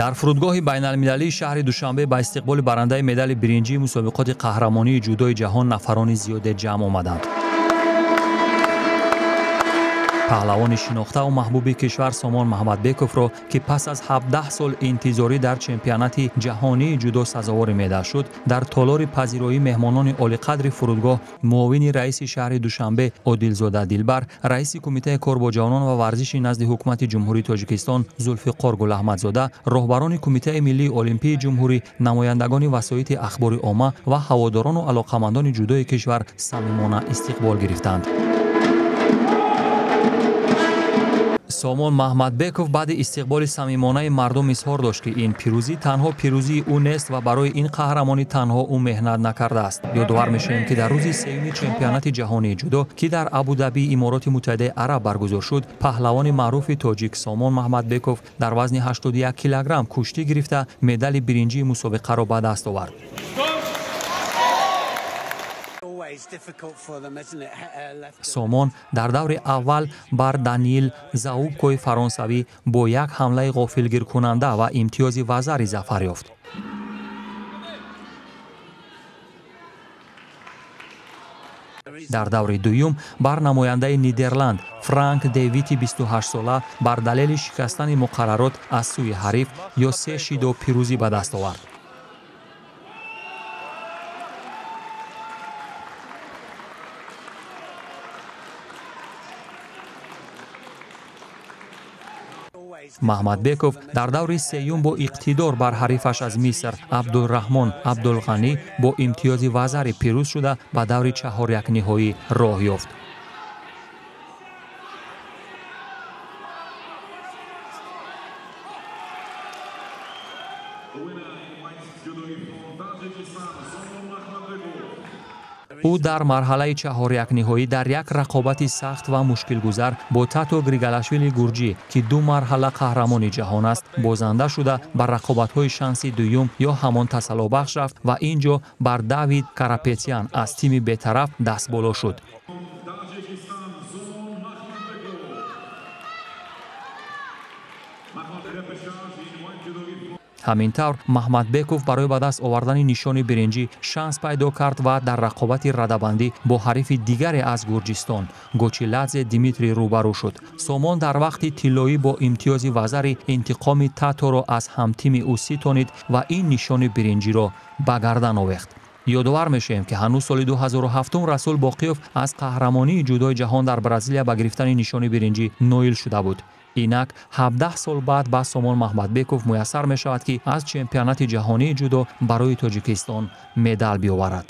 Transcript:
Дар фурудгоҳи байналмилалии шаҳри Душанбе ба истиқболи барандаи медали биринҷии мусобиқоти қаҳрамонии ҷудои ҷаҳон нафарони зиёде ҷамъ омаданд. Паҳлавони шинохтаву маҳбуби кишвар Сомон Маҳмадбековро, ки пас аз 17 сол интизорӣ дар чемпионати ҷаҳонии ҷудо сазовори медал шуд, дар толори пазироӣ меҳмонони олиқадри фурудгоҳ муовини раиси шаҳри Душанбе Одилзода Дилбар, раиси кумитаи кор бо ҷавонон ва варзиши назди ҳукумати Ҷумҳурии Тоҷикистон Зулфиқор Гулаҳмадзода, роҳбарони Кумитаи миллии олимпии ҷумҳурӣ, намояндагони васоити ахбори омма ва ҳаводорону алоқамандони ҷудои кишвар самимона истиқбол гирифтанд. Сомон Маҳмадбеков баъди истиқболи самимонаи мардум изҳор дошт, ки ин пирӯзӣ танҳо пирӯзии ӯ нест ва барои ин қаҳрамонӣ танҳо ӯ меҳнат накардааст. Ёдовар мешавем, ки дар рӯзи сеюми чемпионати ҷаҳонии ҷудо, ки дар Абудаби Имороти Муттаҳидаи Араб баргузор шуд, паҳлавони маъруфи тоҷик Сомон Маҳмадбеков дар вазни 81 килограмм куштӣ гирифта медали биринҷии мусобиқаро ба даст овард. Сомон дар даври аввал бар Даниил Заубкои фаронсавӣ бо як ҳамлаи ғофилгиркунанда ва имтиёзи вазари зафар ёфт. Дар даври дуюм бар намояндаи Нидерланд Франк Девити 28-сола бар далели шикастани муқаррарот аз сӯи ҳариф ё се шидо пирӯзӣ ба даст овард. Маҳмадбеков дар даври сеюм бо иқтидор бар ҳарифаш аз Миср Абдулраҳмон Абдулғанӣ бо имтиёзи вазари пирӯз шуда ба даври чаҳорякниҳоӣ роҳ ёфт. Ӯ дар марҳалаи чаҳорякниҳоӣ дар як рақобати сахт ва мушкилгузар бо Тато Григалашвили гурҷӣ, ки ду марҳала қаҳрамони ҷаҳон аст, бозанда шуда ба рақобатҳои шанси дуюм ё ҳамон тасаллобахш рафт ва ин ҷо бар Давид Карапетян аз тими бетараф дастболо шуд. Ҳамин тавр Маҳмадбеков барои ба даст овардани нишони биринҷӣ шанс пайдо кард ва дар рақобати радабандӣ бо ҳарифи дигаре аз Гурҷистон Гочиладзе Димитрий рӯбарӯ шуд. Сомон дар вақти тиллоӣ бо имтиёзи вазари интиқоми Таторо аз ҳамтими ӯ ситонид ва ин нишони биринҷиро ба гардан овехт. Ёдовар мешавем, ки ҳанӯз соли 2007 Расул Боқиёв аз қаҳрамонии ҷудои ҷаҳон дар Бразилия ба гирифтани нишони биринҷӣ ноил шуда буд. Инак 17 сол баъд ба Сомон Маҳмадбеков муяссар мешавад, ки аз чемпионати ҷаҳонии ҷудо барои Тоҷикистон медал биёварад.